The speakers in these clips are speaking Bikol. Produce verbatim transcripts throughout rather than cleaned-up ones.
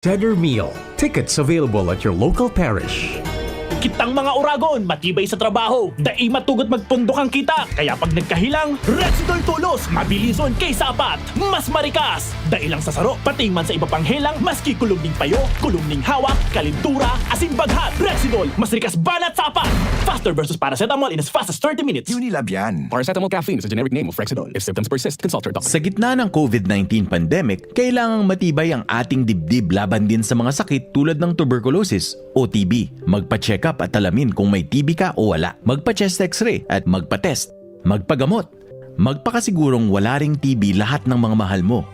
Dinner meal. Tickets available at your local parish. Kitang mga oragon, matibay sa trabaho, dai matugot magpundok ang kita. Kaya pag nagkahilang, Rexidol Tulos, mabilison kay sapat, mas marikas. Dai lang sa saro, pati man sa iba pang helang, maski kulog ning payo, kulog ning hawak, kalintura, asin baghat. Rexidol, mas rikas banat sa apat. Faster versus paracetamol in as fast as thirty minutes. Unilab yan. Paracetamol caffeine is a generic name of Rexidol. If symptoms persist, consult your doctor. Sa gitna ng COVID nineteen pandemic, kailangang matibay ang ating dibdib laban din sa mga sakit tulad ng tuberculosis o T B. Magpa-check up at alamin kung may T B ka o wala. Magpa-chest x-ray at magpa-test. Magpagamot. Magpakasigurong wala ring T B lahat ng mga mahal mo.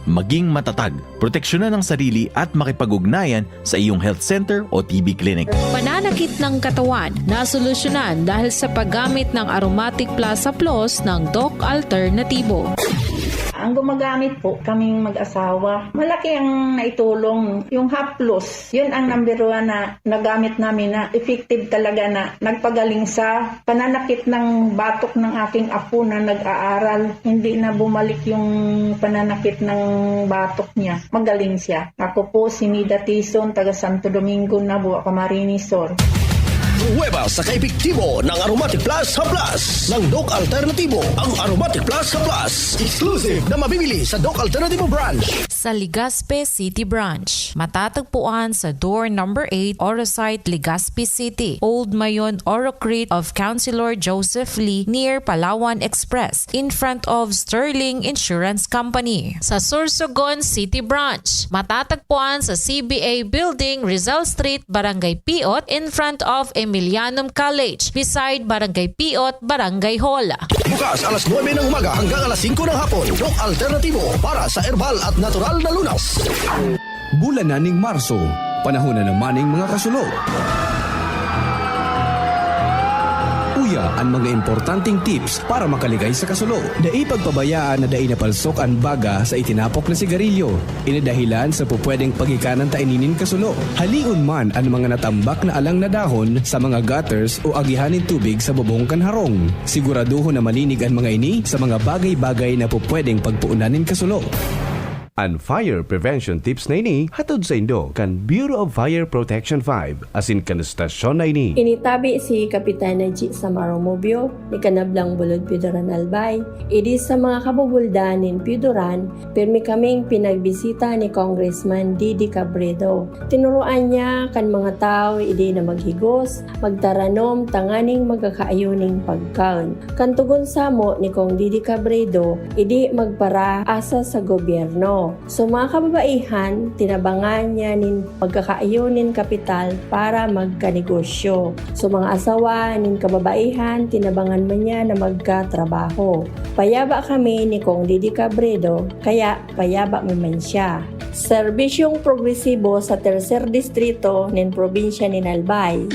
Maging matatag, proteksyonan ang sarili at makipag-ugnayan sa iyong health center o T B clinic. Pananakit ng katawan, nasolusyonan dahil sa paggamit ng Aromatic Plus Haplos ng Doc Alternatibo. Ang gumagamit po kaming mag-asawa. Malaki ang naitulong. Yung haplos, yun ang number one na nagamit namin na effective talaga na nagpagaling sa pananakit ng batok ng aking apo na nag-aaral. Hindi na bumalik yung pananakit ng batok niya. Magaling siya. Ako po si Mida Tison, taga Santo Domingo, Nabua, Camarines Sur. Pruweba sa kaepektibo ng Aromatic Plus Haplas ng Doc Alternatibo. Ang Aromatic Plus Haplas, exclusive na mabibili sa Doc Alternatibo Branch. Sa Legazpi City Branch, matatagpuan sa door number eight, Orosite, Legazpi City, Old Mayon, Orocrit of Councilor Joseph Lee, near Palawan Express, in front of Sterling Insurance Company. Sa Sorsogon City Branch, matatagpuan sa C B A Building, Rizal Street, Barangay Piot, in front of Emilianum College, beside Barangay Piot, Barangay Hall. Bukas alas nuebe ng umaga hanggang alas singko ng hapon. Doc Alternatibo para sa herbal at natural na lunas. Bulan na ning Marso, panahon na naman ning mga kasulo. Uya an mga importanteng tips para makaligay sa kasulo. Dai pagpabayaan na dai napalsok an baga sa itinapok na sigarilyo. Ini dahilan sa pupwedeng paghikanan ta ini nin kasulo. Halion man an mga natambak na alang na dahon sa mga gutters o agihan nin tubig sa bubong kan harong. Siguradohon na malinig an mga ini sa mga bagay-bagay na pupwedeng pagpuonan nin kasulo. An fire prevention tips na ini hatod saindo kan Bureau of Fire Protection five asin kan estasyon na ini. Initabi si Kapitan Najee Samaromobio ni Kanablang Bulod Pidoran Albay. Idi sa mga kabubuldan nin Pidoran, pirmi kaming pinagbisita ni Congressman Didi Cabredo. Tinuroan niya kan mga tawo idi na maghigos, magtaranom tanganing magkakaayo nin pagkaon. Kan tugon samo ni Cong Didi Cabredo, idi magparaasa sa gobyerno. So, mga kababaihan, tinabangan niya nin magkakaayo nin kapital para magkanegosyo. So, mga asawa nin kababaihan, tinabangan man niya na magkatrabaho. Payaba kami ni Cong Didi Cabredo, kaya payaba mi man siya. Serbisyong progresibo sa Tercer Distrito nin probinsya nin Albay.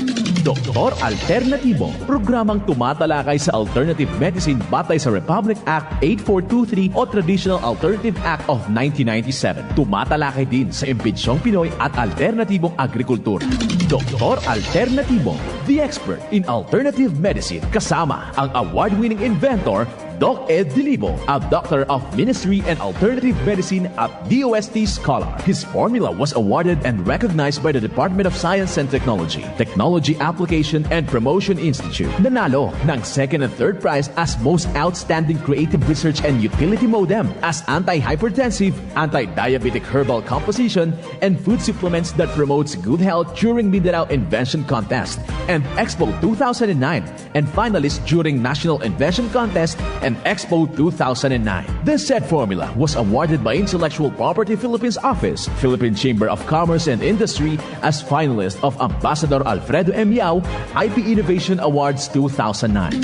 Doktor Alternatibo, programang tumatalakay sa alternative medicine batay sa Republic Act eight four two three o Traditional Alternative Act of nineteen ninety-seven. Tumatalakay din sa imbitsyong Pinoy at alternatibong agrikultura. Doktor Alternatibo, the expert in alternative medicine, kasama ang award-winning inventor Doc Ed Dilibo, a Doctor of Ministry and Alternative Medicine at D O S T scholar. His formula was awarded and recognized by the Department of Science and Technology, Technology Application and Promotion Institute. Nanalo ng second and third prize as Most Outstanding Creative Research and Utility Modem as anti-hypertensive, anti-diabetic herbal composition, and food supplements that promotes good health during Mindanao Invention Contest and Expo two thousand nine, and finalist during National Invention Contest and Expo two thousand nine. This said formula was awarded by Intellectual Property Philippines Office, Philippine Chamber of Commerce and Industry as finalist of Ambassador Alfredo M. Yao I P Innovation Awards two thousand nine.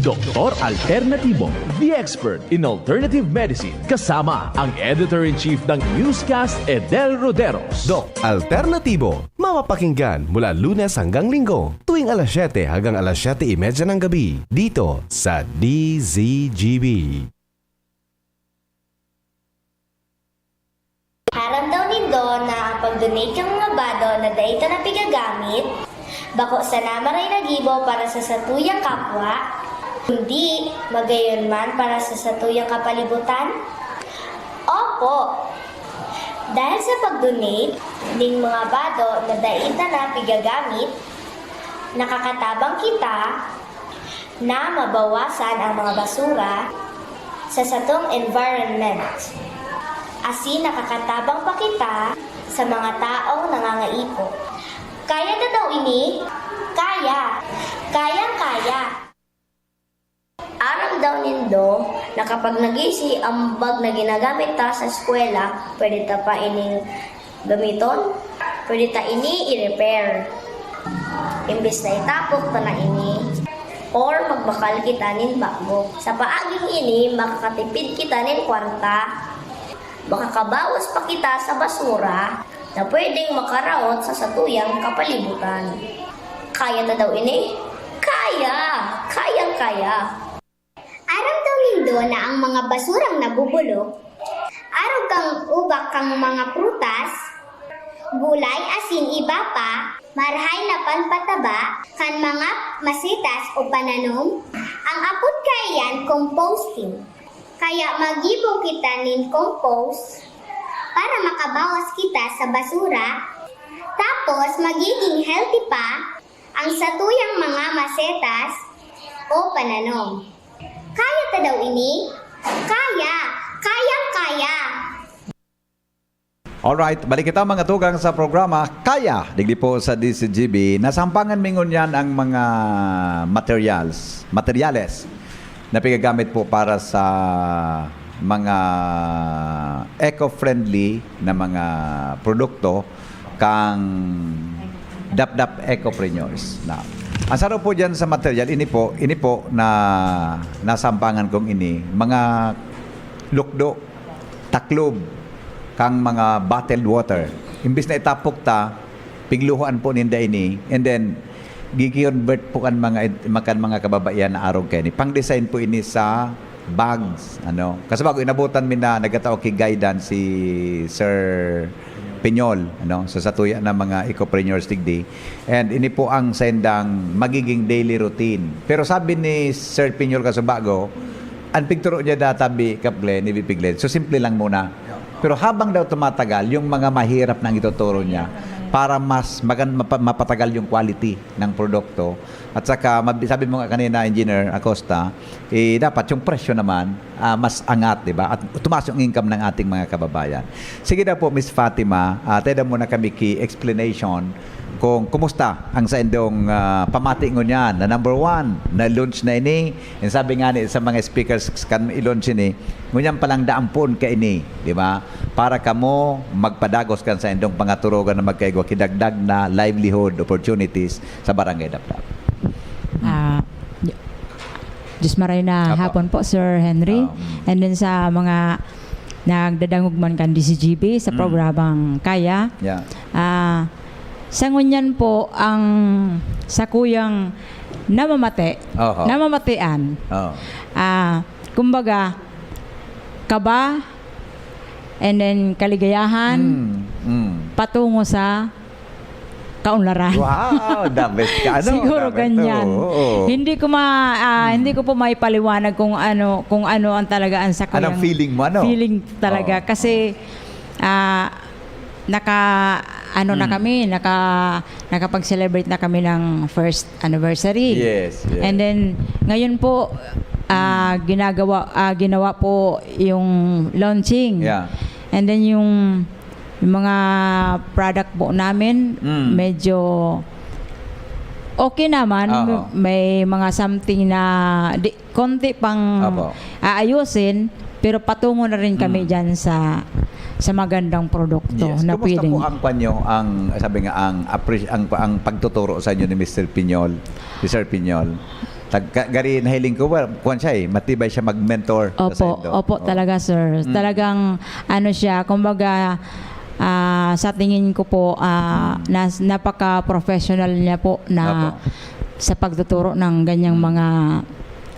Doktor Alternatibo, the expert in alternative medicine, kasama ang editor-in-chief ng Newscast, Edel Roderos. Doc Alternatibo, mapapakinggan mula Lunes hanggang Linggo, tuwing alas siyete hanggang alas siyete y media ng gabi, dito sa D Z G B. Aram daw nindo na ang pag-donate kan mga bado na dai ta na pigagamit, bako sana maray na gibo para sa satuyang kapwa, kundi magayon man para sa satuyang kapalibutan? Opo! Dahil sa pag-donate ning mga bado na dai ta na pigagamit, nakakatabang kita na mabawasan ang mga basura sa satong environment. Asin nakakatabang pa kita sa mga taong nangangaipo. Kaya ta daw ini? Kaya! Kayang-kaya! Aram daw nindo na kapag nagisi ang bag na ginagamit ta sa eskwela, pwede ta pa ining gamiton? Pwede ta ini i-repair. Imbes na itapok ta na ini, or magbakal kita nin bago. Sa paaging ini, makakatipid kita nin kwarta. Makakabawas pa kita sa basura na pwedeng makaraot sa satuyang kapalibutan. Kaya ta daw ini? Kaya! Kayang-kaya! Aram daw nindo na ang mga basurang nabubulok, arog kan ubak kan mga prutas, gulay asin iba pa, marahay na panpataba kan mga masetas o pananom, ang apod kaiyan composting. Kaya maggibo kita nin compost para makabawas kita sa basura, tapos magiging healthy pa ang satuyang mga masetas o pananom. Kaya ta daw ini? Kaya! Kayang-kaya! Alright, balik kita, mga tugang, sa programa Kaya, digdi po sa D C G B. Nasampangan mi ngunyan ang mga materials, materyales na pigagamit po para sa mga eco-friendly na mga produkto kang Dapdap Ecopreneurs. Na, ang saro po dyan sa material, ini po, ini po na nasampangan kong ini, mga lukdo, taklob, kang mga bottled water. Imbis na itapok ta, pigluhoan po ninda ini, and then, gi-convert po kan mga, kan mga kababaihan na arog kaini. Pang-design po ini sa bags, ano. Kasi bago inabutan mi na nagkatao ki guidance si Sir Piñol, ano, sa satuya na mga ecopreneurs digdi. And ini po ang sendang magiging daily routine. Pero sabi ni Sir Piñol Kasubago, ang pigturo niya data bi Kap Glenn, ni Bibi Glenn. So, simple lang muna. Pero habang daw tumatagal, yung mga mahirap na ang ituturo niya para mas magan, mapa, mapatagal yung quality ng produkto. At saka, mab, sabi mo nga kanina, Engineer Acosta, eh, dapat yung presyo naman, ah, mas angat, di ba? At tumaas yung income ng ating mga kababayan. Sige daw po, Miss Fatima, ah, tayo daw muna kami ki explanation kung kumusta ang saindong, ah, pamati ngunyan na number one, na-launch na ini. Yung sabi nga ni sa mga speakers kan i-launch ini, ngunyan palang daan pon kaini, di ba? Para kamo magpadagos kan saindong pangaturogan na magkaigwa, kidagdag na livelihood opportunities sa Barangay Dapdap. Ah, Diyos maray na Apo. hapon po, Sir Henry. Um, And then sa mga nagdadangog man kan D C G B sa Mm. programang Kaya, Yeah. ah, sa ngunyan po ang sakuyang namamate, Oho. namamatian. Oh. Ah, kumbaga, kaba, and then kaligayahan, Mm, mm. patungo sa kaunlaran. Wow, the best ka. Ano, Siguro the best. ganyan. Oo, oo. Hindi ko ma ah, hindi ko po maipaliwanag kung ano kung ano ang talaga ang sakuyang Anong feeling mo, ano? feeling talaga Oo, kasi ah naka ano na Mm. kami, naka nakapag-celebrate na kami ng first anniversary. Yes, yes. And then ngayon po ah ginagawa ah, ginawa po yung launching. Yeah. And then yung yung mga product po namin Mm. medyo okay naman. Oo. May mga something na di, konti pang Apo. aayusin, pero patungo na rin kami Mm. dyan sa sa magandang produkto Yes. na Kumusta pwedeng po ang kwan nyo, ang, sabi nga, ang, appre- ang, ang pagtuturo sa inyo ni Mister Piñol, ni Sir Piñol? Tag, ka, gari nahiling ko, well, kwan siya eh, matibay siya mag-mentor sa Opo, sendo. opo Oh. talaga, sir. Mm. Talagang ano siya, kumbaga ah, sa tingin ko po ah, Mm. nas, napaka-professional niya po na Opo. sa pagtuturo ng ganyang Mm. mga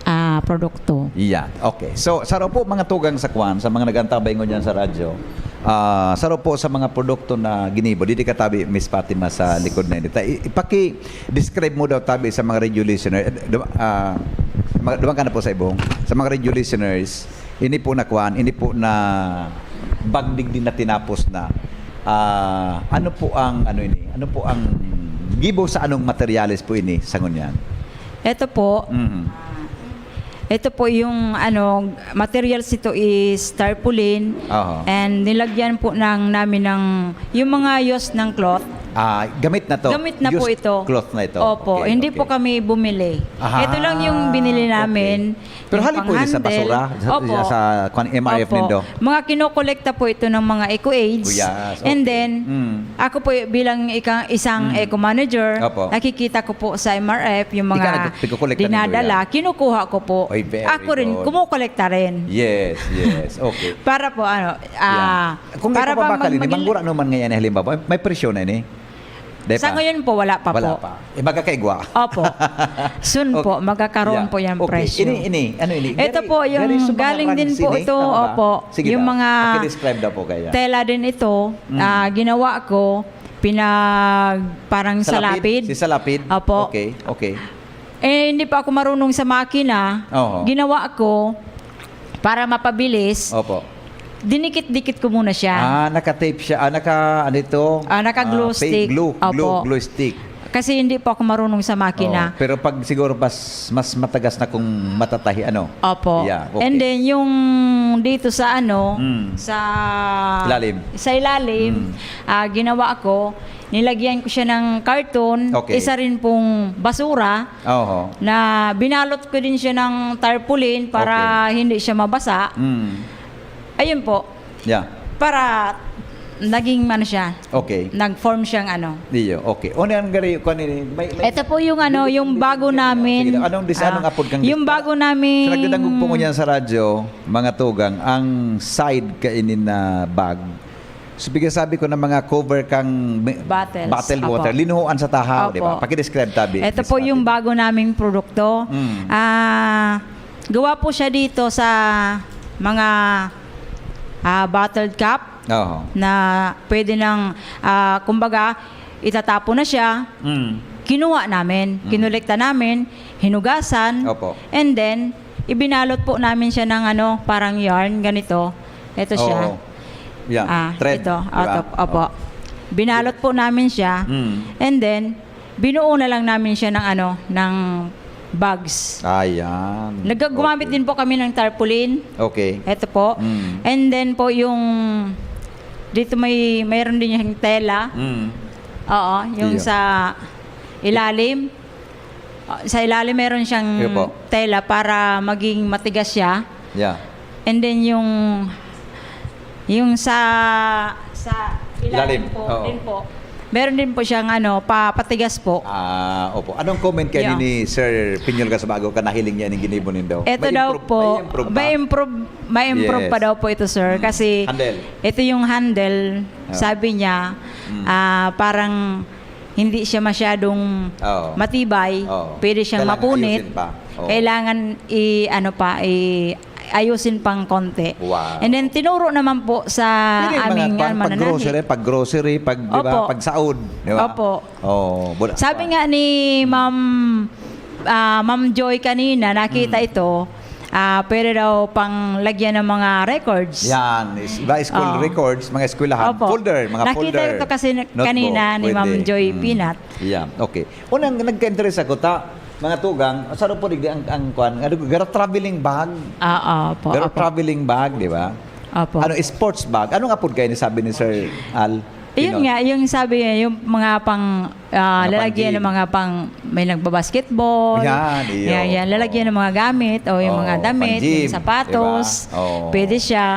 ah, produkto. Iya. Okay. So, saro po mga tugang sa kwan, sa mga nagantabay ngunyan sa radyo, ah, saro po sa mga produkto na ginibo, didi katabi, Miss Fatima, sa likod na ini. Ta, i- ipaki-describe mo daw tabi sa mga radio listeners. Eh, du- ah, mga, duman ka na po sa ibong. Sa mga radio listeners, ini po na kwan, ini po na bag digdi na tinapos na, ah, ano po ang ano ini? Ano po ang gibo sa anong materyales po ini sa ngunyan? Ito po, Mhm. ito po yung ano, materials nito is tarpaulin Aha. and nilagyan po ng namin ng yung mga use ng cloth. Ah, gamit na to? Gamit na po Used ito. cloth na ito? Opo, Okay, hindi okay. po kami bumili. Aha, Ito lang yung binili okay. namin. Pero Yung hali po yun sa pang-handle. basura? Sa, Opo. sa, sa kwan, M R F Opo. nindo? Mga kinokolekta po ito ng mga eco-aids. Oh, yes. And Okay. then, Mm. ako po y- bilang ika- isang Mm. eco manager, Opo. nakikita ko po sa M R F yung Ika mga nag-, nagkokolekta nindo dinadala, yan? kinukuha ko po. Oy, very Ako rin, good. kumukolekta rin. Yes, yes. Okay. Para po, ano, ah, Yeah. Kung para ipapabakal bang ini, maging manggura naman ngayon, halimbawa, may presyo na ini? Di Sa pa? ngayon po, wala pa Wala po. pa. Eh, magkakaigwa. Opo. Soon Okay. po, magkakaroon Yeah. po yung Okay. presyo. Ini, ini, ano ini? Ito Gari-, po, yung gari sa mga galing din po ransini? ito, Tama ba? opo. Sige Yung daw. mga Paki-describe daw po kaya. tela din ito, Mm. ah, ginawa ko, pinag-, parang Salapid? salapid. Si salapid? Opo. Okay, okay. Eh, hindi pa ako marunong sa makina. Oo. Ginawa ko, para mapabilis, Opo. dinikit-dikit ko muna siya. Ah, naka-tape siya. Ah, naka, ano ito? Ah, naka-glue Ah, pa-, stick. glue, glue, Opo. glue stick. Kasi hindi po ako marunong sa makina. Oo, pero pag siguro mas, mas matagas na kung matatahi, ano? Opo. Yeah, okay. And then, yung dito sa ano, Mm. sa Ilalim. sa ilalim, Mm. ah, ginawa ko, nilagyan ko siya ng karton, Okay. isa rin pong basura, Oho. na binalot ko din siya ng tarpaulin para Okay. hindi siya mabasa. Mm. Ayun po. Yeah. Para naging ano siya, Okay. nag-form siyang ano. Iyo, okay. O, ano ang gari-, kwan ini? May, may Ito po yung ano, Sige, yung sige, bago sige. namin, Sige, anong dis-, ah, anong apod kang yung dis-, bago naming sa nagdadangog po ngunyan sa radyo, mga tugang, ang side kainin na bag. So, bigyan sabi ko ng mga cover kang mi-, Bottles. bottled Opo. water. Linuhoan sa tahaw, Opo. di ba? Paki-describe tabi, Ito Miss po yung Fatima. bago naming produkto. Mm. Ah, gawa po siya dito sa mga, ah, bottled cup Oho. na pwede nang, ah, kumbaga, itatapon na siya. Mm. Kinuha namin, Mm. kinolekta namin, hinugasan, Opo. and then, ibinalot po namin siya ng ano, parang yarn, ganito. Ito siya. Oo. Yeah. Ah, Thread, ito. di ba? Oto, opo. Oo. Binalot po namin siya. Mm. And then, binuo na lang namin siya ng ano, ng bags. Ayan. Nag-, gumamit Okay. din po kami ng tarpaulin. Okay. Ito po. Mm. And then po yung, dito may, mayroon din yung tela. Mm. Oo, yung Iyo. sa ilalim. Ah, sa ilalim meron siyang Iyo po. tela para maging matigas siya. Yeah. And then yung, yung sa, sa ilalim Ilalim, po, oo. din po. Meron din po siyang ano, pa-, patigas po. Ah, opo. Anong comment kayo Yeah. ni Sir Pinyol Casabago ka nahiling niya ning ginibo nindo? Eto May daw improve, po, may improve ba? may improve, may improve Yes. pa daw po ito, sir. Mm. Kasi Handle. ito yung handle, Oh. sabi niya, Mm. ah, parang hindi siya masyadong Oo. matibay. Oo. Pwede siyang Kailangan mapunit. ayusin pa. Oo. Kailangan i-, ano pa, i-, ayusin pang konti. Wow. And then, tinuro naman po sa Pwede yung mga aming, kwan, ano, pag mananahi. grocery, pag grocery, pag, di ba, Opo. pag saod, di ba? Opo. Oo, bula-, Sabi kwan. nga ni Ma'am, ah, Ma'am Joy kanina, nakita Mm. ito, ah, pwede daw pang lagyan ng mga records. Yan, is-, iba school Oo. records, mga eskwelahan, Opo. folder, mga Nakita folder, ito kasi na-, notebook, kanina ni pwede. Ma'am Joy Mm. Pinat. Yeah, okay. Unang nagka-interest ako, ta, mga tugang, sa po digdi ang, ang kwan, ano, garo traveling bag. Ah, opo, Garo opo. traveling bag, di ba? Opo. Ano, sports bag. Anong apod kayo ni sabi ni Sir Al? Ayun Pinoy? nga, yung sabi niya, yung mga pang, ah, Mga lalagyan pang-gym. ng mga pang, may nagbabasketball. Yan, iyo. Yan, yan. Lalagyan Oo. ng mga gamit o yung Oo, mga damit, pang-gym, yung sapatos. di ba? Oo. Pwede siya.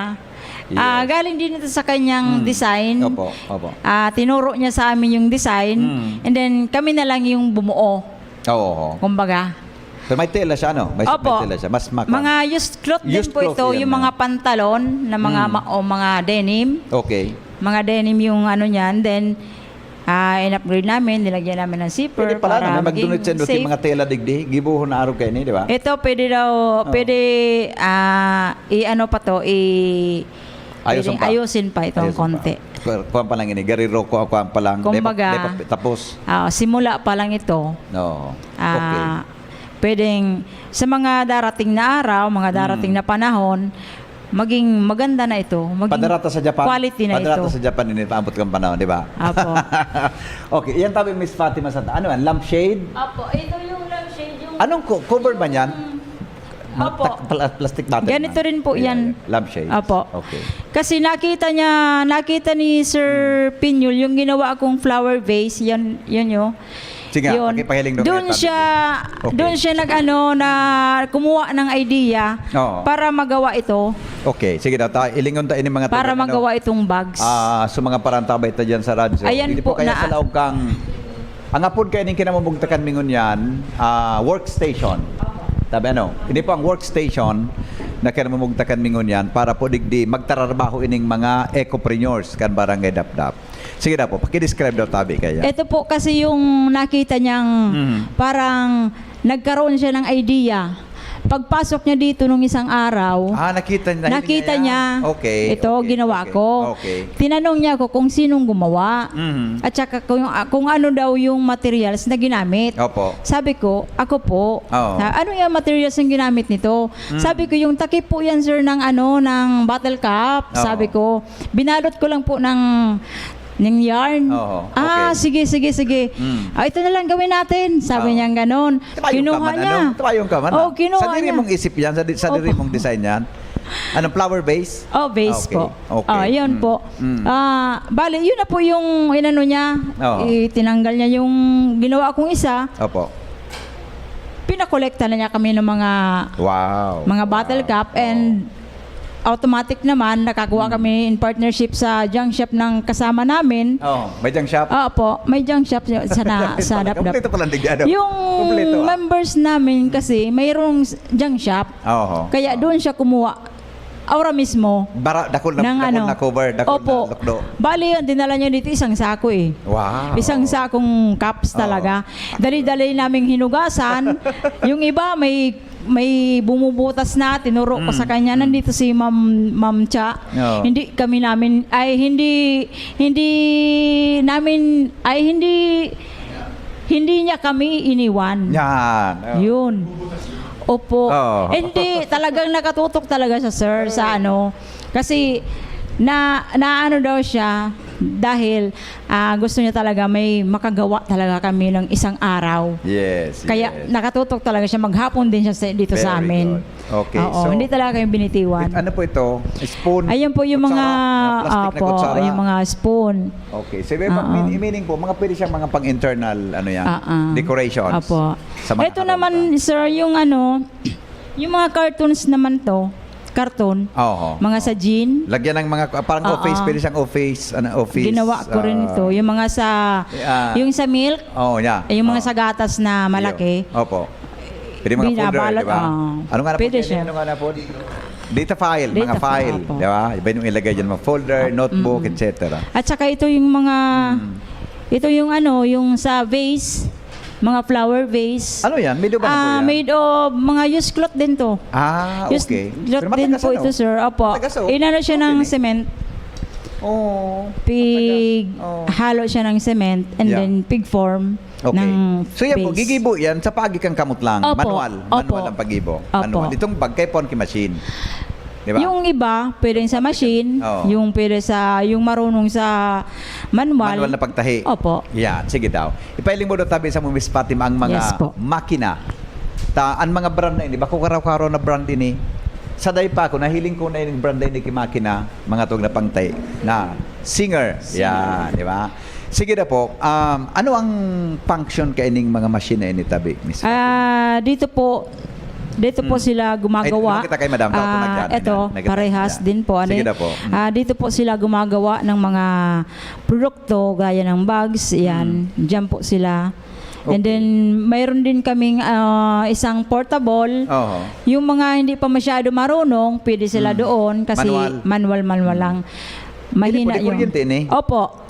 Ah, Yes. galing din ito sa kanyang Mm. design. Opo, opo. Ah, tinuro niya sa amin yung design. Mm. And then, kami na lang yung bumuo. Oo. Kumbaga. Pero may tela siya, ano? May, Opo. may tela siya. Mas makwa. Mga used cloth din Used po cloth ito, yan, yung ah. mga pantalon na mga Mm. ma-, o mga denim. Okay. Mga denim yung ano niyan. Then, ah, in-upgrade namin, nilagyan namin ng zipper Pwede pala, para no? May magdonate maging sa inyo safe. mga tela digdi. Gibuhon na araw kayo ni, di ba? Ito, pwede daw, Oh. pwede, ah, i-ano pa to, i-, Ayusin pwedeng pa. ayusin pa itong Ayusin pa. konti. Kuha, kuha pa lang ini. Gari Rocco, kuha pa lang. Di pa, Kumbaga, di pa tapos. ah, simula pa lang ito. Oo. Ah, Okay. pwedeng sa mga darating na araw, mga darating Mm. na panahon, maging maganda na ito, maging Padarata sa Japan. quality na Padarata ito. sa Japan ini paabot kan panahon, di ba? Apo. Okay, yan tabi, Miss Fatima Santa. Ano yan? Lampshade? Opo, ito yung lampshade, yung... Anong co- cover ba niyan? Opo. Tak- pla- plastic bottle Ganito man. rin po Yeah, yan. yeah. Lampshade. Apo. Okay. Kasi nakita niya, nakita ni Sir Pinyol yung ginawa kong flower vase, yan, yun yun. Sige, Yun. pakipahiling daw Doon kayo, siya, tabi. Okay. doon siya nag-ano na kumuha ng idea Oo. para magawa ito, Okay, sige daw. Ta, ilingon ta ini mga para tabi, ano? magawa itong bags. Ah, so mga parantabay ta dyan sa radyo. Ayan Dili po po kaya na- sa laog kang... Ang apod kayo ning kinamumugtakan mi ngunyan, ah, workstation. Tabi ano? Hindi po ang workstation na kinamumugtakan mi ngunyan para po digdi magtararbaho ining mga ecopreneurs kan Barangay Dapdap. Sige daw po, pakidescribe daw tabi kaya. Ito po kasi yung nakita niyang Mhm. parang nagkaroon siya ng idea. Pagpasok niya dito nung isang araw, Ah, nakita, nakita, nakita niya, Okay, ito, okay, ginawa okay, ko. Okay. Tinanong niya ako kung sinong gumawa. Mhm. At saka kung, ah, kung ano daw yung materials na ginamit. Opo. Sabi ko, "Ako po." Oo. "Ah, ano yung materials yung ginamit nito?" Mm. Sabi ko, "Yung takip po yan, sir, ng ano, ng bottle cap." Oo. Sabi ko, "Binalot ko lang po ng, ng yarn." Oo, "Ah, okay. sige, sige, sige. Mm. Ah, ito na lang gawin natin." Sabi Oo. niyang ganon. Tabayong Kinuha ka man, niya. Ano? Tabayong ka man, Oh, ah. kinuha Sa diri niya. Mong isip yan, sa, di- sa diri Opo. Mong design yan. Anong flower vase? Oh, vase Okay, po. okay. Oh, yun Mm, po. mm. Ah, bali, yun na po yung inano niya. Oo. Itinanggal niya yung ginawa kong isa. Opo. Pinakolekta na niya kami ng mga Wow. mga bottle Wow. cap and automatic naman, nakakuha Mm. kami in partnership sa junk shop ng kasama namin. Oh, may junk shop? Opo, may junk shop sa, na, sa Talaga, Dapdap. Kompleto pala ang digdi, ano? Yung Kompleto, ah. members namin kasi mayroong junk shop. Oo. Kaya doon siya kumuha. Aura mismo. Bara, dakol na, Ng dakol ano? na cover, dakol Opo. na lukdo. Bali yun, dinala niya dito isang sako eh. Wow. Isang sakong cups Oo. talaga. Dali-dali naming hinugasan. Yung iba may may bumubutas na, tinuro ko Mm. sa kanya, nandito si Ma'am, Ma'am Cha. Oo. Hindi kami namin, ay hindi, hindi namin, ay hindi, hindi niya kami iniwan. Yan. Oh. Yun. Opo. Oo. Hindi, talagang nakatutok talaga siya, sir, sa ano. Kasi, na, naano daw siya, dahil ah, gusto niya talaga may makagawa talaga kami ng isang araw. Yes, Kaya yes. nakatutok talaga siya. Maghapon din siya sa, dito sa Very amin. good. Okay, Oo, so, hindi talaga kami binitiwan. It- ano po ito? Spoon? Ayan po yung mga, Kutsara? Mga plastic na opo, kutsara? Yung mga spoon. Okay. So, may pag- Oo. mean- meaning po, mga pwede siyang mga pang-internal, ano yan, Ah, ah. decorations. Opo. Sa mga Ito naman, nakakapagod. Sir, yung ano, yung mga cartons naman to, karton, Oo. mga sa gin. Lagyan ng mga, parang Oo. office, pwede siyang office, ano, office. Ginawa ko rin ah, ito. Yung mga sa, ah, yung sa milk, Oh, yeah. yung mga Oh. sa gatas na malaki. Yeah. Opo. Pwede mga folder, Binabalot, di ba? oh. Ano nga na Pwede po siya. yan? Ano nga na po? Data file, Data mga file, file, opo. Di ba? Iba yung ilagay dyan, mga folder, notebook, Mm-mm. et cetera. At saka ito yung mga, Mm. ito yung ano, yung sa vase, mga flower vase. Ano yan? Made of ano po Ah, yan? Made of mga used cloth din to. Ah, Used okay. cloth Pero din matigas, po ano? Ito, sir. Opo. Matigas, oh. Inano siya ng Okay. cement. Oo. Pig, Matigas. Oh. Halo siya ng cement and Yeah. then pig form Okay. ng So yan po, base. Gigibo yan sa paagi kang kamot lang. Opo. Manual. Opo. Manual ang pag-ibo. Opo. Manual. Itong bag kay Ponky Machine. Di ba? Yung iba, pwedeng sa machine, Oo. yung pwede sa, yung marunong sa manual. Manual na pagtahi. Opo. Yan, sige daw. Ipailing mo daw tabi sa Miss Fatima ang mga Yes po. makina. Ta, ang mga brand na ini, bako karaw-karaw na brand ini. Sa day pa ako, nahiling ko na yung brand na ini, makina, mga tog na pangtay, na Singer. Yan, di ba? Sige na po. Um, ano ang function kaining mga machine na ini, tabi, Miss Fatima? Ah, dito po, dito po Mm. sila gumagawa. Ay, lumapit na kay Madam. Tawag ko na Ah, dyan. Eto, Ayan, nag- parehas ayan. Din po. Ano, Sige eh? na po. Mm. Ah, dito po sila gumagawa ng mga produkto gaya ng bags, yan. Mm. Diyan po sila. And Okay. then, mayroon din kaming ah, isang portable. Oho. Yung mga hindi pa masyado marunong, pwede sila Mm. Doon kasi Manual. manual-manual lang. Hindi Mahina pwede yung... kuryente, ni? Opo.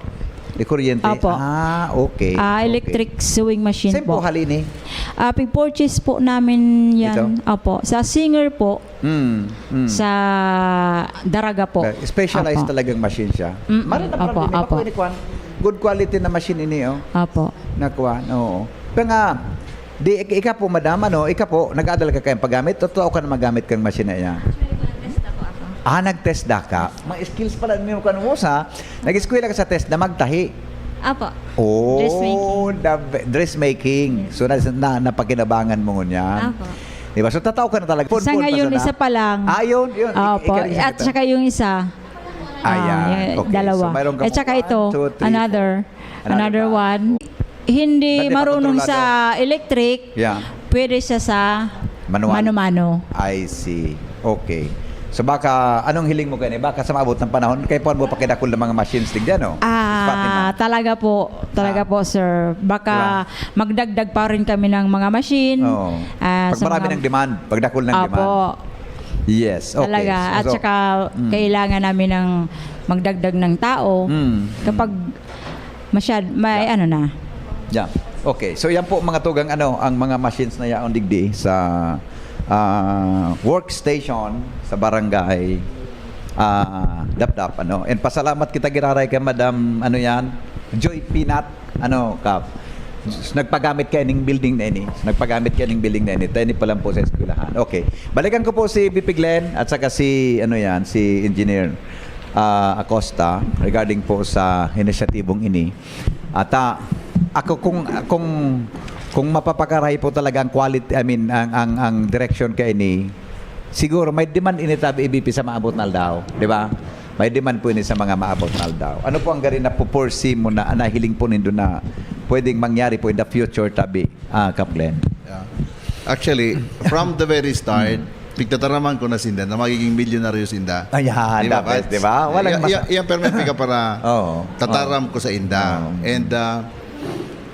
Di kuryente? Opo. Ah, okay. Ah, Okay. Electric sewing machine Saan po po. Hali ni? Ah, pig-purchase po namin yan. Ito? Opo. Sa Singer po. Mm, mm. Sa Daraga po. Specialized Opo. Talagang machine siya. Mm-mm. Mara na Opo, problem. Opo. Ako ini, kwan, good quality na machine ini, oh. Opo. Na kwan, oo. Kaya nga, di, ik- ika po, madam, ano, ika po, nag-adal ka kayang paggamit? Totoo ka na magamit kang machine na yan? Actually, nag-test ako ako. Ah, nag-TESDA ka. Mga skills pala ninyo kanus-a, nag-eskwela ka sa TESDA, magtahi. Apo. Oh, Dressmaking. the be- dressmaking. So, na, na, napakinabangan mo ngunyan. Apo. Di ba? So, tatao ka na talaga. Sa Punpun pa ngayon, sana. Isa pa lang. Ah, yun, yun. Ik- Opo. ikaw rin sa At kita. saka yung isa. Ayan. Ah, yung Okay. Dalawa. So, mayroon ka At saka one, ito, two, three, another. four. Another Another pa. one. Hindi Ba't di marunong pa sa electric, Yeah. pwede siya sa Manual. mano-mano. I see. Okay. So baka, anong hiling mo gani? Baka sa maabot ng panahon, kaya po mo pakidakol ng mga machines din dyan, oh? Spot ni Ah, ma'am. talaga po, talaga Ah. po, sir. Baka magdagdag pa rin kami ng mga machine. Oo. Ah, Pag sa marami mga ng demand, pagdakol ng Opo. demand. Yes, okay. Talaga. At So, saka, mm. kailangan namin ng magdagdag ng tao. Mm. Kapag masyad, may Yeah. ano na. Yeah. Okay. So yan po mga tugang ano, ang mga machines na yaon digdi sa ah, workstation sa barangay ah, Dapdap, ano. And pasalamat kita giraray kay Madam, ano yan, Joy Pinat, ano, Kap. Nagpagamit ka ining building na ini. Nagpagamit ka ining building na ini. Tayo ni pa lang po sa eskwelahan. Okay. Balikan ko po si V P Glenn at saka si, ano yan, si Engineer ah, Acosta regarding po sa inisyatibong ini. At ah, ako kung kung kung mapapakaray po talaga ang quality, I mean, ang ang ang direksyon kay ini, siguro may demand ini tabi I B P sa maabot na aldaw, di ba? May demand po ini sa mga maabot na aldaw. Ano po ang gari na puporsi mo na nahiling po nindo na pwedeng mangyari po in the future tabi, ah, Kap Glenn? Yeah. Actually, from the very start, pigtataraman ko na sinda na magiging milyonaryo sinda. Ayan, Di ba, dapat, Pats? di ba? Walang Iya- mas- iya- Iyan permi ka para Oo. tataram ko sa inda. Oo. And uh,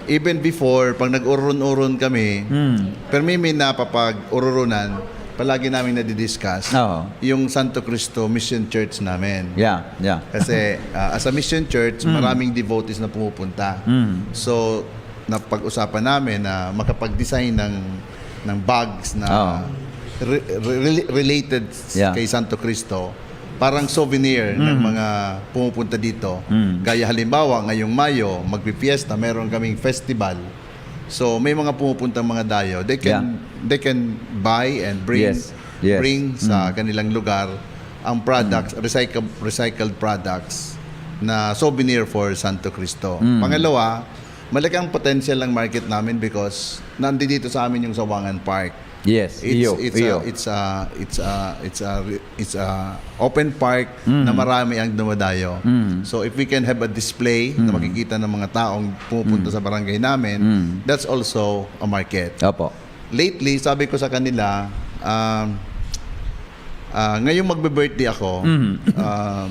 even before, pag nag-ururon-uron kami, Hmm. permi may napapag-ururonan, palagi namin nadidiscuss Oo. yung Santo Cristo Mission Church namin. Yeah, yeah. Kasi uh, as a mission church, Mm. maraming devotees na pumupunta. Mm. So, napag-usapan namin na makapag-design ng ng bags na Oo. re- re- related Yeah. kay Santo Cristo, parang souvenir ng Mm. mga pumupunta dito. Mm. Gaya halimbawa, ngayong Mayo, magpipiesta, meron kaming festival. So, may mga pumupuntang mga dayo. They can they can buy and bring Yes. Yes. bring sa Mm. kanilang lugar ang products, recycled recycled products na souvenir for Santo Cristo. Mm. Pangalawa, malaki ang potential ng market namin because nandito sa amin yung Sawangan Park. Yes, It's iyo, it's iyo. a, it's a it's a it's a it's a open park Mm. na marami ang dumadayo. Mm. So if we can have a display na Mm. makikita ng mga taong pumupunta Mm. sa barangay namin, Mm. that's also a market. Opo. Lately, sabi ko sa kanila, um, ah, ngayong magbe-birthday ako, Mm. um,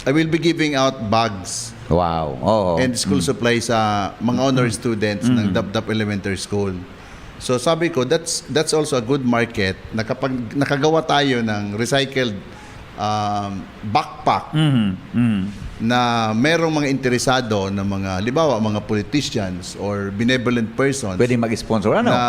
I will be giving out bags Wow. Oo. and school Mm. supplies sa mga honor students ng Mm. Dapdap Elementary School. So sabi ko, that's that's also a good market na kapag nakagawa tayo ng recycled um, backpack Mm. Mm. na merong mga interesado na mga, halimbawa, mga politicians or benevolent persons Pwedeng mag-sponsor, ano? na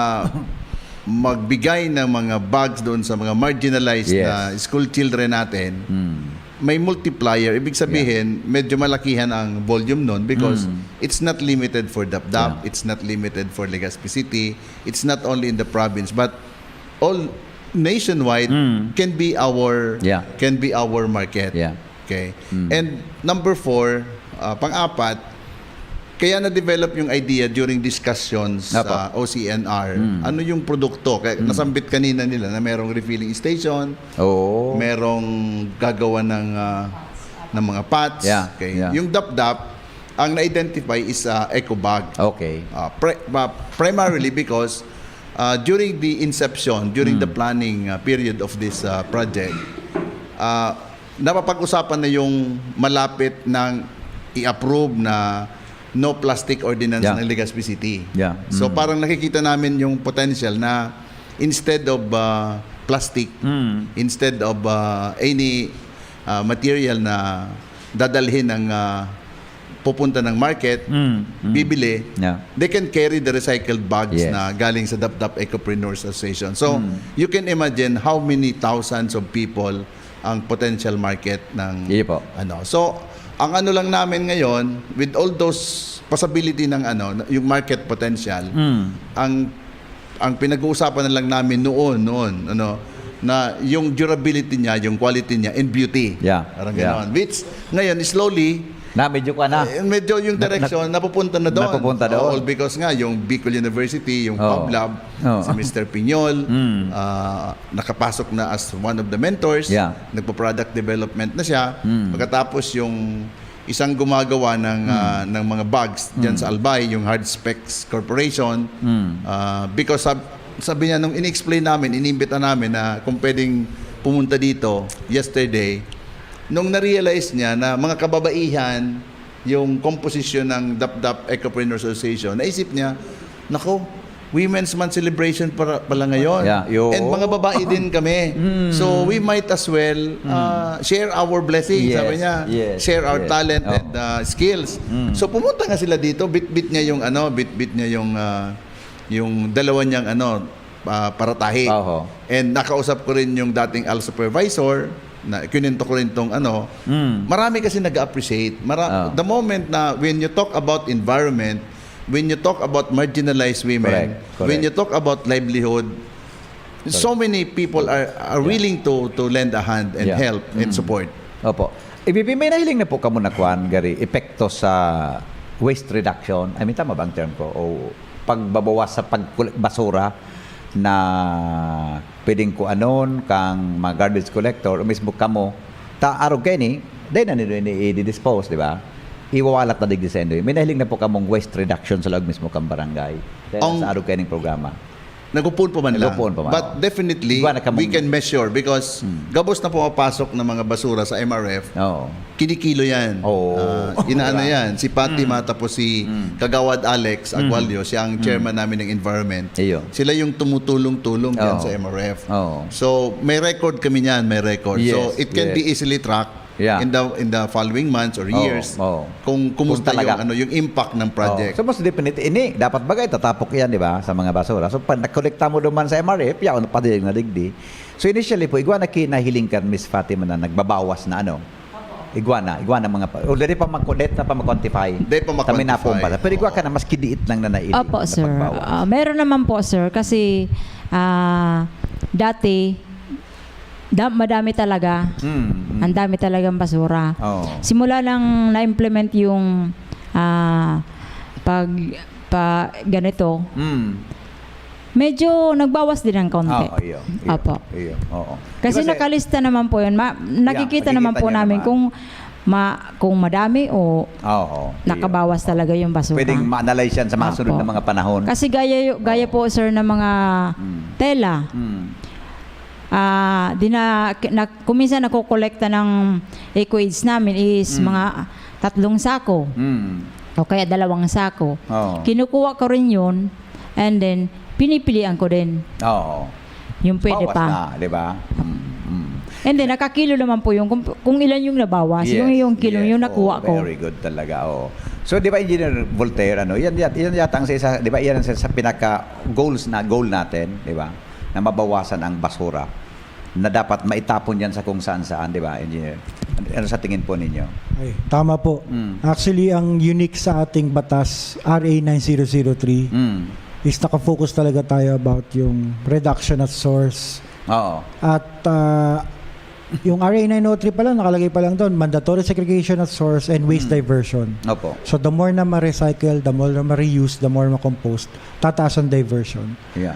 magbigay ng mga bags doon sa mga marginalized Yes. na school children natin, Mm. may multiplier. Ibig sabihin, medyo malakihan ang volume nun because Mm. it's not limited for Dapdap, Yeah. it's not limited for Legazpi City, it's not only in the province, but all nationwide Mm. can be our Yeah. can be our market. Yeah. Okay. Mm. And number four, uh, pang-apat, kaya na-develop yung idea during discussions Apo. sa O C N R. Mm. Ano yung produkto? Kaya Mm. nasambit kanina nila na merong refilling station, Oo. merong gagawa ng ah, ng mga pots. Yeah, Okay. yeah. Yung Dapdap, ang na-identify is ah, eco bag. Okay. Ah, pri- ah, primarily because ah, during the inception, during the Mm. planning ah, period of this ah, project, ah, napapag-usapan na yung malapit ng i-approve na no plastic ordinance Yeah. ng Legazpi City. Yeah. So Mm. parang nakikita namin yung potential na instead of ah, plastic, Mm. instead of ah, any ah, material na dadalhin ng ah, pupunta ng market, Mm. Mm. bibili, Yeah. they can carry the recycled bags Yes. na galing sa Dapdap Ecopreneurs Association. So, Mm. you can imagine how many thousands of people ang potential market ng Iyo po. ano. So, ang ano lang namin ngayon, with all those possibility ng ano, yung market potential, Mm. ang ang pinag-uusapan na lang namin noon, noon, ano, na yung durability niya, yung quality niya, and beauty. Yeah. Parang Yeah. ganon. Which, ngayon, slowly, Na medyo ka na. eh, medyo yung Na- direction, napupunta na doon. napupunta doon. All because nga, yung Bicol University, yung Oo. Pub Lab, Oo. si Mister Piñol, Mm. ah, nakapasok na as one of the mentors, Yeah. nagpa-product development na siya. Mm. Pagkatapos yung isang gumagawa ng, ah, ng mga bags dyan sa Albay, yung Hard Specs Corporation. Mm. Ah, because sab- sabi niya, nung in-explain namin, inimbita namin na kung pwedeng pumunta dito yesterday, nung na-realize niya na mga kababaihan yung komposisyon ng Dapdap Ecopreneur Association, naisip niya, "Nako, Women's Month celebration para, pala ngayon. Yeah, yo. And mga babae din kami. So we might as well uh, share our blessings," Yes, sabi niya. yes, "Share our yes. talent Oh. and uh, skills." So pumunta nga sila dito, bit-bit niya yung ano, bit-bit niya yung ah, yung dalawa niyang ano, ah, paratahe. Oho. And nakausap ko rin yung dating ALS supervisor, na kinento ko rin tong ano, Mm. marami kasi nag-appreciate. Mara- Ah. The moment na when you talk about environment, when you talk about marginalized women, Correct, correct. when you talk about livelihood, so many people are, are willing to to lend a hand and Yeah. help and Mm. support. Opo. Ibi, may nahiling na po kamo na kwan, gari, epekto sa waste reduction? I mean, tama ba ang term ko? O pagbabawas sa pagkul- basura na pwedeng kuanon kang mga garbage collector o mismo kamo, ta arog kayo ni, dahil na nito ini i-dispose, di ba? Iwawalat na digdi sa inyo. May nahiling na po kamong waste reduction sa loob mismo kang barangay? Dahil Ang- sa arog kayo ning programa. Nagpupuon pa man lang. Nagpupuon pa man. But definitely, Igwa na kamong- we can measure because Hmm. gabos na pumapasok ng mga basura sa M R F, Oo. kinikilo yan. Oo. Ah, inaano Diba? yan. Si Fatima tapos si Hmm. Kagawad Alex Hmm. Agualio, siya ang Hmm. chairman namin ng environment. Iyo. Sila yung tumutulong-tulong dyan Oo. sa M R F. Oo. So, may record kami niyan, may record. So, Yes, it can yes. be easily tracked Yeah. in the in the following months or Oo, years oo. kung kumusta Kung talaga. yung ano, yung impact ng project. Oh, so, most definitely, ini, dapat bagay, tatapok yan, di ba, sa mga basura. So, pag nakolekta mo duman sa M R F, yaon, padilig na digdi. So, initially po, igwa na kinahiling kan Miss Fatima na nagbabawas na ano? Igwa na, igwa na mga pa, o dali pa mag-, dali na pa mag-quantify. Dali pa Sa minapong mag-quantify. bata. Pero igwa ka na, mas kidiit lang na nailing Opo, na sir. pagbawas. Ah, meron naman po, sir. Kasi, ah, dati, da- madami talaga. Mm, mm. Ang dami talagang basura. Oo. Simula nang na-implement yung ah, pag pa ganito, Mm. medyo nagbawas din ng konti. Oo, iyo, iyo, Opo. Iyo, oo. Kasi Di ba, sir? nakalista naman po yun. Ma- nakikita Yeah, naman nakikita po niya namin naman. kung ma- kung madami o Oo, iyo. nakabawas talaga yung basura. Pwedeng ma-analyze yan sa mga sunod Opo. na mga panahon. Kasi gaya, y- gaya po, sir, ng mga Mm. tela. Mm. Ah, di na, na, kung minsan nakokolekta ng eco-waste namin is Mm. mga tatlong sako Mm. o kaya dalawang sako. Oo. Kinukuha ko rin yun and then pinipilian ko din Oo. yung pwede Bawas pa. Na, di ba? Mm, mm. And then, nakakilo naman po yung kung, kung ilan yung nabawas, Yes, yung, yung kilo, yes, yung nakuha oo, ko. Very good talaga, oh. So, di ba, Engineer Voltaire, ano, yan, yan, yan yata ang sa isa, di ba, yan ang sa, sa pinaka goals na, goal natin, di ba? Na mabawasan ang basura na dapat maitapon yan sa kung saan-saan, di ba, Engineer? Ano sa tingin po ninyo? Ay, tama po. Mm. Actually, ang unique sa ating batas, R A nine zero zero three, Mm. is nakafocus talaga tayo about yung reduction at source. Oo. At ah, yung R A nine oh three pa lang, nakalagay pa lang doon, mandatory segregation at source and waste Mm. diversion. Opo. So the more na ma-recycle, the more na ma-reuse, the more ma-compost, tataas ang diversion. Yeah.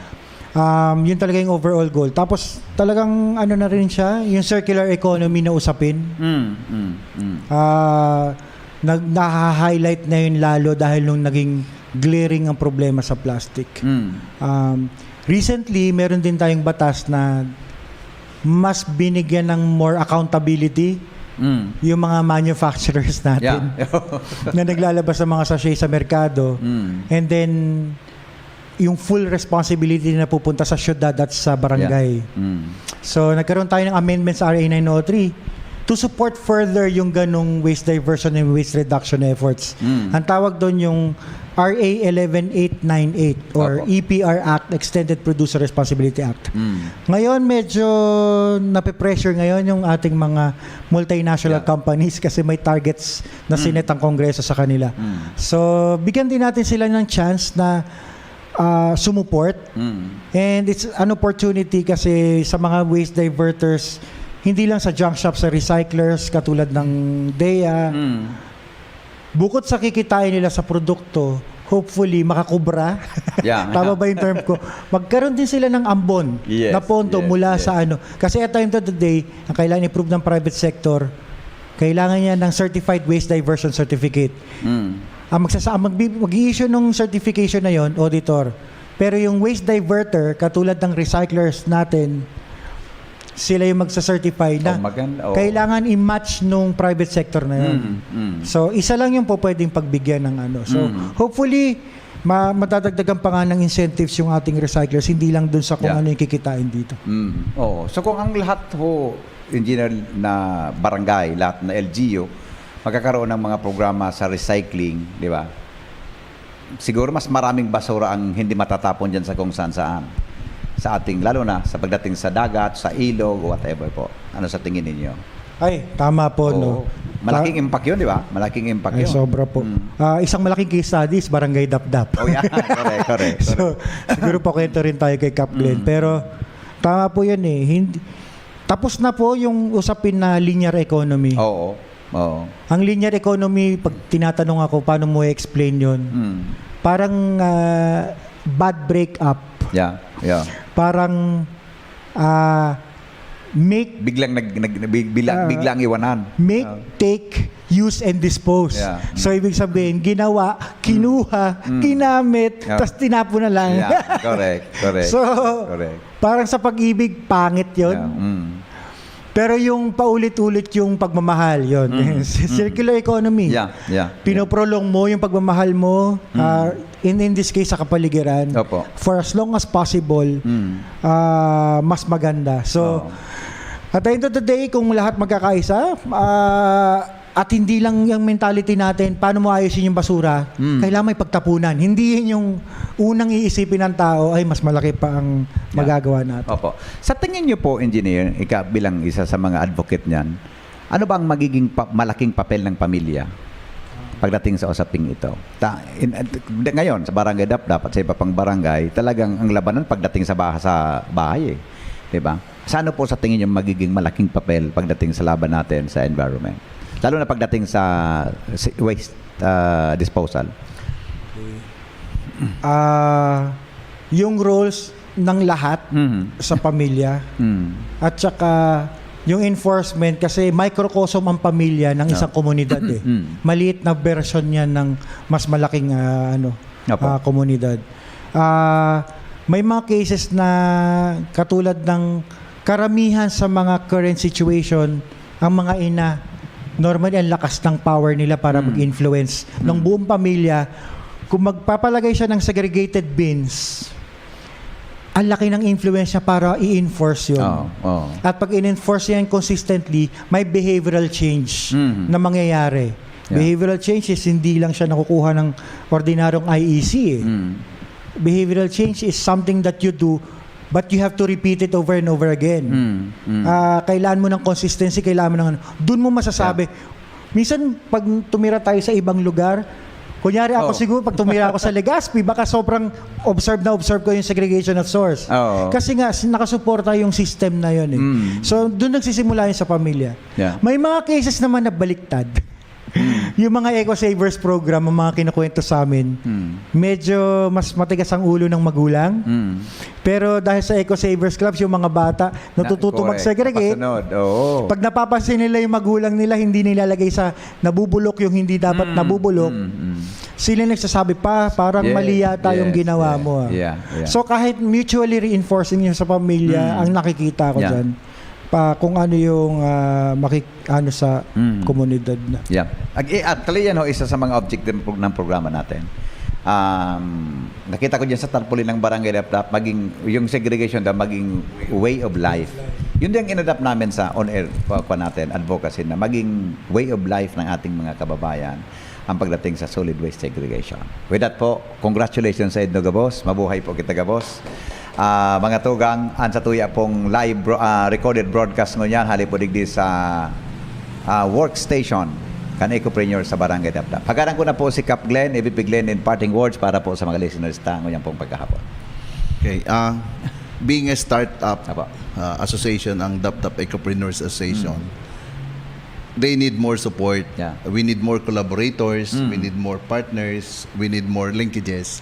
Um, yun talaga yung overall goal. Tapos talagang ano na rin siya, yung circular economy na usapin. Mm, mm, mm. Ah, nag naha-highlight na yun lalo dahil nung naging glaring ang problema sa plastic. Mm. Um, recently, meron din tayong batas na mas binigyan ng more accountability Mm. yung mga manufacturers natin Yeah. na naglalabas ng mga sachet sa merkado. Mm. And then, yung full responsibility na pupunta sa syudad at sa barangay. Yeah. Mm. So, nagkaroon tayo ng amendment sa R A nine oh three to support further yung ganong waste diversion and waste reduction efforts. Mm. Ang tawag doon yung R A eleven eight nine eight or Opo. E P R Act, Extended Producer Responsibility Act. Mm. Ngayon, medyo nape-pressure ngayon yung ating mga multinational Yeah. companies kasi may targets na Mm. sinet ang Kongreso sa kanila. Mm. So, bigyan din natin sila ng chance na ah, sumuport. Mm. And it's an opportunity kasi sa mga waste diverters, hindi lang sa junk shop, sa recyclers, katulad ng DEA, Mm. bukod sa kikitain nila sa produkto, hopefully, makakubra. Yeah. Tama ba yung term ko? Magkaroon din sila ng ambon Yes, na pondo yes, mula yes. sa ano. Kasi at the end of the day, ang kailangan i-prove ng private sector, kailangan niya ng certified waste diversion certificate. Mm. Ang magsasa- ang magbi- mag-i-issue ng certification na yon, auditor. Pero yung waste diverter, katulad ng recyclers natin, sila yung magsa-certify na Oh, maganda, oh. kailangan i-match nung private sector na yun. Mm, mm. So, isa lang yung po pwedeng pagbigyan ng ano. So, Mm. hopefully, ma- madadagdagan pa nga ng incentives yung ating recyclers, hindi lang dun sa kung Yeah. ano yung kikitain dito. Mm. Oo. So kung ang lahat ho, engineer, na barangay, lahat na L G U, magkakaroon ng mga programa sa recycling, di ba? Siguro mas maraming basura ang hindi matatapon dyan sa kung saan-saan. Sa ating, lalo na sa pagdating sa dagat, sa ilog, o whatever po. Ano sa tingin ninyo? Ay, tama po, Oo. no? Malaking Ta- impact yun, di ba? Malaking impact Ay, yun. sobra po. Mm. Ah, isang malaking case study is Barangay Dapdap. Oh, yeah. Correct, correct, correct. So, siguro pa kwento rin tayo kay Cap Glenn. Mm. Pero, tama po yun eh. Hindi, tapos na po yung usapin na linear economy. Oo. Oo. Ang linear economy, pag tinatanong ako, paano mo i-explain yun? Mm. Parang ah, bad break up. Yeah, yeah. Parang ah, make Biglang nag, nag big- bila, Ah. biglang iwanan. Make, Ah. take, use, and dispose. Yeah. So, ibig sabihin, ginawa, kinuha, Mm. ginamit, Yeah. tas tinapon na lang. Yeah, correct, correct. So, Correct. parang sa pag-ibig, pangit yun. Yeah, mm. Pero yung paulit-ulit yung pagmamahal, yun. Mm, Circular economy. Yeah, yeah. Pinoprolong mo yung pagmamahal mo, Mm. ah, in, in this case, sa kapaligiran, Opo. for as long as possible, Mm. ah, mas maganda. So, Oo. at the end of the day, kung lahat magkakaisa, ah, at hindi lang yung mentality natin, paano mo ayusin yung basura, Mm. kailangan may pagtapunan. Hindi yun yung unang iisipin ng tao, ay, mas malaki pa ang Yeah. magagawa natin. Opo. Sa tingin niyo po, engineer, ika bilang isa sa mga advocate niyan, ano ba ang magiging pa- malaking papel ng pamilya pagdating sa usaping ito? Ta- in- at- ngayon, sa Barangay Dapdap at sa iba pang barangay, talagang ang labanan pagdating sa baha, sa bahay eh. Di ba? Sa ano po sa tingin niyo magiging malaking papel pagdating sa laban natin sa environment? Lalo na pagdating sa, sa waste ah, disposal. Ah, yung roles ng lahat Mhm. sa pamilya Mm. at saka yung enforcement, kasi microcosm ang pamilya ng isang Ah. komunidad eh. Mm. Maliit na version niya ng mas malaking ah, ano, Apo. ah, komunidad. Ah, may mga cases na katulad ng karamihan sa mga current situation, ang mga ina, normally ang lakas ng power nila para Mm. mag-influence ng Mm. buong pamilya. Kung magpapalagay siya ng segregated bins, ang laki ng influence niya para i-enforce yun. Oo, oo. At pag in-enforce niya yan consistently, may behavioral change Mm. na mangyayari. Yeah. Behavioral change is hindi lang siya nakukuha ng ordinaryong I E C eh. Mm. Behavioral change is something that you do, but you have to repeat it over and over again. Mm, mm. Ah, kailangan mo ng consistency, kailangan mo ng ano. Doon mo masasabi. Minsan, pag tumira tayo sa ibang lugar, kunyari ako Oh. siguro, pag tumira ako sa Legazpi, baka sobrang observe na observe ko yung segregation of source. Oo. Kasi nga, si- nakasuporta yung system na yun eh. Mm. So, doon nagsisimula yun sa pamilya. Yeah. May mga cases naman na baliktad. Yung mga Eco Savers program, ang mga kinukwento sa amin, Mm. medyo mas matigas ang ulo ng magulang. Mm. Pero dahil sa Eco Savers Clubs, yung mga bata, natututo correct. mag-segregate. Napasunod, oo. Pag napapansin nila yung magulang nila, hindi nilalagay sa nabubulok yung hindi dapat Mm, nabubulok, mm, mm. sila nagsasabi pa, parang Yes, mali yata yung yes, ginawa yes. mo ah. Yeah, yeah. So kahit mutually reinforcing yung sa pamilya, Mm. ang nakikita ko Yeah. dyan, pa kung ano yung ah, makik ano sa Mm. komunidad na. Yeah. Ag- eh, actually, yan ho, isa sa mga objective ng pro- ng programa natin. Um, nakita ko dyan sa tarpaulin ng Barangay Dapdap, maging, yung segregation daw, maging way of life. Yun din ang inadapt namin sa on-air pa, pa natin, advocacy, na maging way of life ng ating mga kababayan ang pagdating sa solid waste segregation. With that po, congratulations sa inyo gabos. Mabuhay po kita gabos. Ah, mga tugang, ang satuya pong live bro- ah, recorded broadcast ngunyan, hali po digdi sa ah, workstation kan Ecopreneur sa Barangay Dapdap. Hagaran ko na po si Kap Glenn, A V P Glenn, in parting words para po sa mga listeners ta ngunyan pong pagkahapon. Okay. Uh, being a startup Apo. uh, association, ang Dapdap Ecopreneurs Association, they need more support. Yeah. We need more collaborators. Mm. We need more partners. We need more linkages.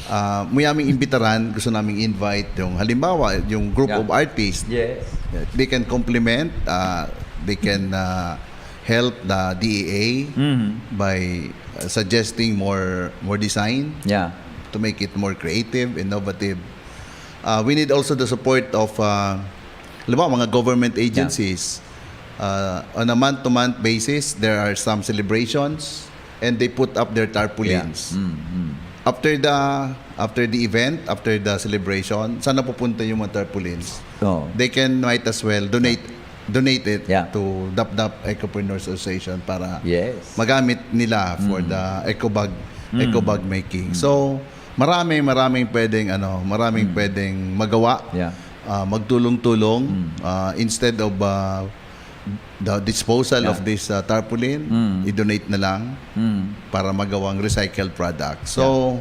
Uh, muya aming imbitaran, gusto naming invite yung, halimbawa, yung group Yeah. of artists. Yes. They can complement, uh, they can uh, help the D E A Mhm. by uh, suggesting more more design Yeah. to make it more creative, innovative. Uh, we need also the support of, uh, halimbawa, mga government agencies. Uh, on a month-to-month basis, there are some celebrations and they put up their tarpaulins. Yeah. Mm, mm. After the after the event, after the celebration, saan napupunta yung mga tarpaulins? Oo. They can might as well donate donate it Yeah. to Dapdap Ecopreneurs Association para Yes. magamit nila for Mm. the eco bag Mm. eco bag making. So, marami maraming pwedeng ano, maraming Mm. pwedeng magawa. Yeah. Ah, magtulong-tulong Mm. ah, instead of ah, the disposal Yeah. of this ah, tarpaulin, Mm. i-donate na lang Mm. para magawang recycled product. So,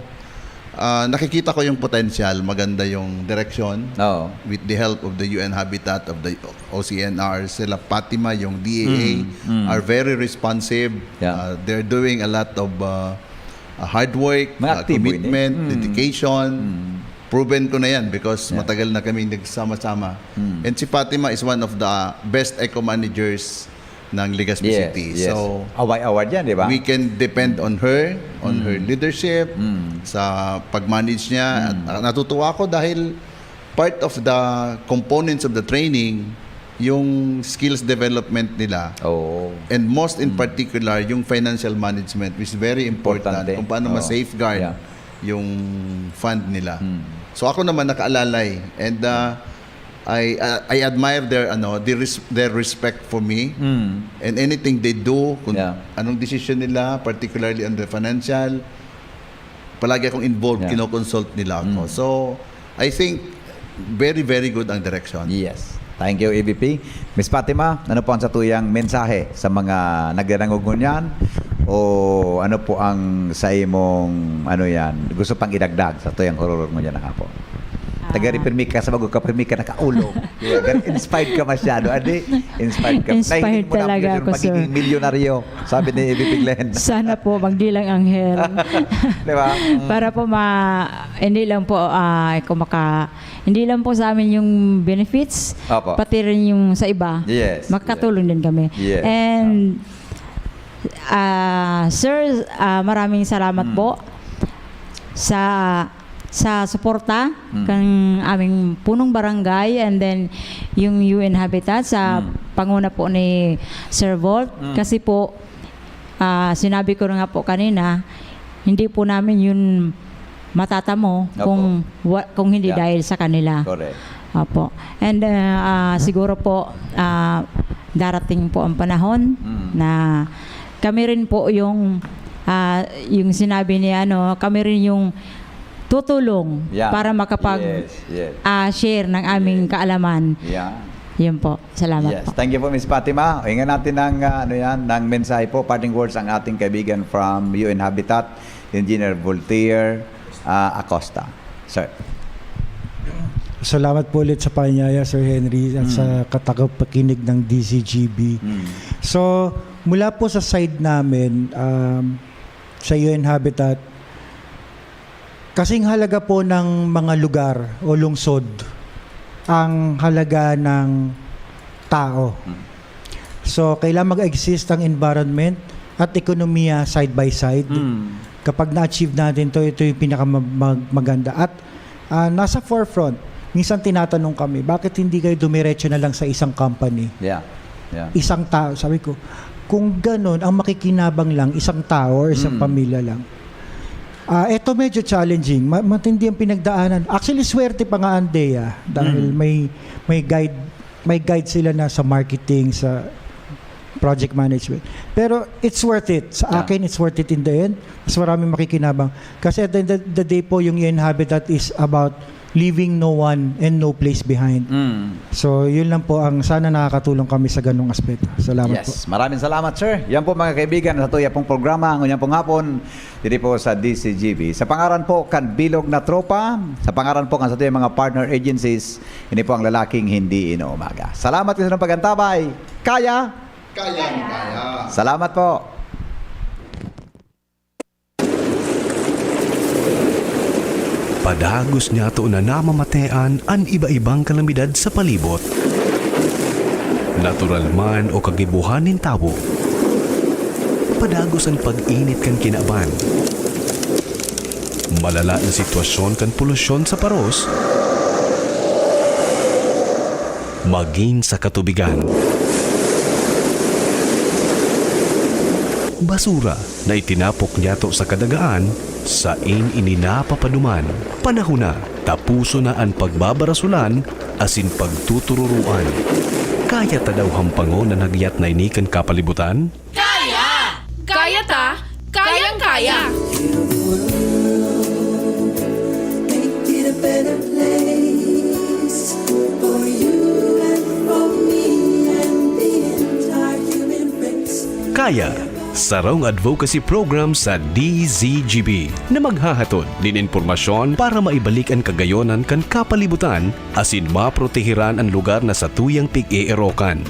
ah, nakikita ko yung potential, maganda yung direction Oo. with the help of the U N Habitat, of the O C N R, sila Fatima, yung D E A, Mm, mm. are very responsive. Yeah. Uh, they're doing a lot of uh, uh, hard work, Mga uh, aktibo yun eh. commitment, Mm. dedication. Mm. Proven ko na yan because Yeah. matagal na kaming nagsama-sama. Mm. And si Fatima is one of the best eco-managers ng Legazpi Yes, City. yes. So, Away award yan, di ba? we can depend on her, on Mm. her leadership, Mm. sa pag-manage niya. Mm. At, ah, natutuwa ako dahil part of the components of the training, yung skills development nila. Oo. And most in Mm. particular, yung financial management, which is very important. Importante. Kung paano Oo. ma-safeguard Yeah. yung fund nila. Mm. So ako naman nakaalalay. And uh, I uh, I admire their ano, their, res- their respect for me Mm. and anything they do, kung Yeah. anong decision nila, particularly on the financial, palagi akong involved, Yeah. kinoconsult nila ako. Mm. So, I think very very good ang direction. Yes. Thank you, A V P. Miss Fatima, ano po ang satuyang mensahe sa mga nagdadangog ngunyan? O ano po ang sa imong, ano yan, gusto pang idagdag sa tuyang horor ngunyan na hapon? Taga Ah. pirmi ka sa bago ka, pirmi ka nakaulog. Yeah, gan- inspired ka masyado. Adi, inspired ka. Inspired Nahiling mo na talaga ang ako, sir. pagiging milyonaryo, sabi ni A V P Glenn. Sana po, magdilang anghel. Di ba? Mm. Para po ma... Hindi lang po, ah, kung maka... Hindi lang po sa amin yung benefits, Opo. pati rin yung sa iba. Yes, Makakatulong din kami. Yes. And, ah, sir, ah, maraming salamat Mm. po sa sa suporta Mm. kang aming punong barangay, and then yung U N Habitat sa Mm. panguna po ni Sir Volt. Mm. Kasi po, ah, sinabi ko na nga po kanina, hindi po namin yun matatamo Opo. kung wa- kung hindi Yeah. dahil sa kanila. Correct. Opo. And uh, ah, siguro po, ah, darating po ang panahon Mm. na kami rin po yung, ah, yung sinabi ni ano, kami rin yung tutulong Yeah. para makapag Yes, yes. ah, share ng aming Yes. kaalaman. Yeah. Yun po. Salamat Yes. po. Thank you po, Miss Fatima. Hingan natin ng, ah, ano yan, ng mensahe po, parting words ang ating kaibigan from U N Habitat, Engineer Voltaire ah, Acosta. Sir. Salamat po ulit sa panyaya, Sir Henry, at Mm. sa katagapakinig ng D Z G B. Mm. So, mula po sa side namin, um, sa U N Habitat, kasing halaga po ng mga lugar o lungsod ang halaga ng tao. Mm. So, kailangan mag-exist ang environment at ekonomiya side by side. Mm. Kapag na-achieve natin to, ito yung pinakamaganda. At ah, nasa forefront, minsan tinatanong kami, "Bakit hindi kayo dumiretso na lang sa isang company? Yeah. Yeah. Isang tao?" Sabi ko, "Kung ganun, ang makikinabang lang, isang tao or isang Mm. pamilya lang." Ah, eto medyo challenging. Ma- matindi ang pinagdaanan. Actually, swerte pa nga ang D E A dahil Mm. may may guide may guide sila na sa marketing, sa project management. Pero it's worth it. Sa Yeah. akin, it's worth it in the end. Mas maraming makikinabang. Kasi at the end of the day po, yung U N Habitat is about leaving no one and no place behind. Mm. So, yun lang po ang sana nakakatulong kami sa ganung aspeto. Salamat po. Yes, maraming salamat, sir. Yan po, mga kaibigan, sa tuya pong programa, ngunyan pong hapon, dito po sa D C G B. Sa pangaran po kan Bilog na Tropa, sa pangaran po kan sa tuyang mga partner agencies, ini po ang Lalaking Hindi Inuumaga. Salamat kayo sa pag-antabay. Kaya? Kayang kaya. Salamat po. Padagos niyato na namamatean an iba-ibang kalamidad sa palibot. Natural man o kagibohan nin tawo. Padagos an pag-init kan kinaban. Malala na sitwasyon kan polusyon sa paros. Magin sa katubigan. Basura na itinapok niyato sa kadagaan, sain ini napapaduman. Panahon na, tapuson na an pagbabarasulan asin pagtutururoan. Kaya ta daw hampangon an hagyat na ini kan kapalibutan? Kaya! Kaya ta! Kayang-kaya! Make it a better place for you and for me and the entire human race. Kaya, sarong advocacy program sa D Z G B na maghahatod nin impormasyon para maibalik an kagayonan kan kapalibutan asin maprotehiran an lugar na satuyang pig-eerokan.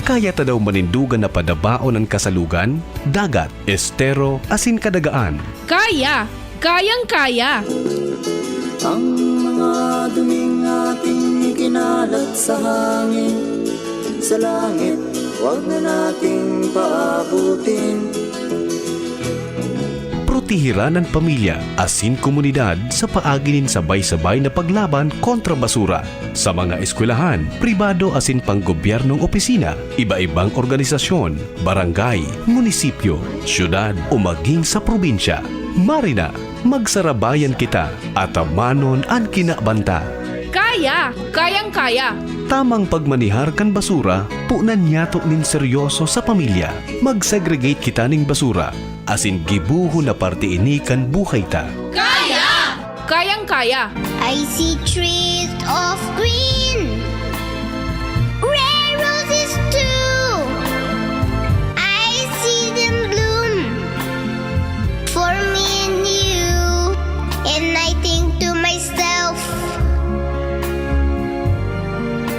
Kaya ta daw manindogan na padabaon an kasalugan, dagat, estero, asin kadagaan. Kaya! Kayang-kaya! Ang mga duming ating ikinalat sa hangin, sa langit, wag na nating paabutin. Protehiran an pamilya asin komunidad sa paagi nin sabay-sabay na paglaban kontra basura. Sa mga eskwelahan, pribado asin panggobyernong opisina, iba-ibang organisasyon, barangay, munisipyo, syudad o maging sa probinsya. Marina, magsarabayan kita, atamanon an kinaban ta. Kaya! Kayang-kaya! Tamang pagmanihar kan basura, punan niyato nin seryoso sa pamilya. Mag-segregate kita nin basura, asin gibohon na parte ini kan buhay ta. Kaya! Kayang-kaya! I see trees of green, red roses too. I see them bloom for me and you. And I think to myself,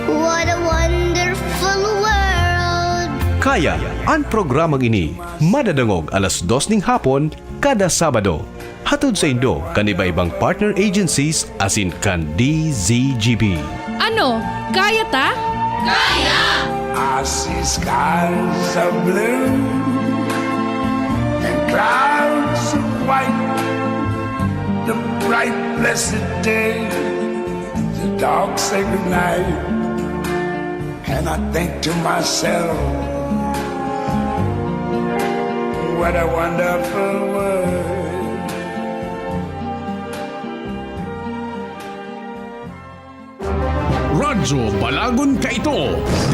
what a wonderful world. Kaya, an programang ini madadangog alas dos ning hapon kada Sabado. Hatod saindo kan iba-ibang partner agencies asin kan D Z G B. Ano? Kaya ta? Kaya! I see skies of blue and clouds of white, the bright blessed day, the dark sacred night. And I think to myself, what a wonderful world. Radyo Balagon Kaito.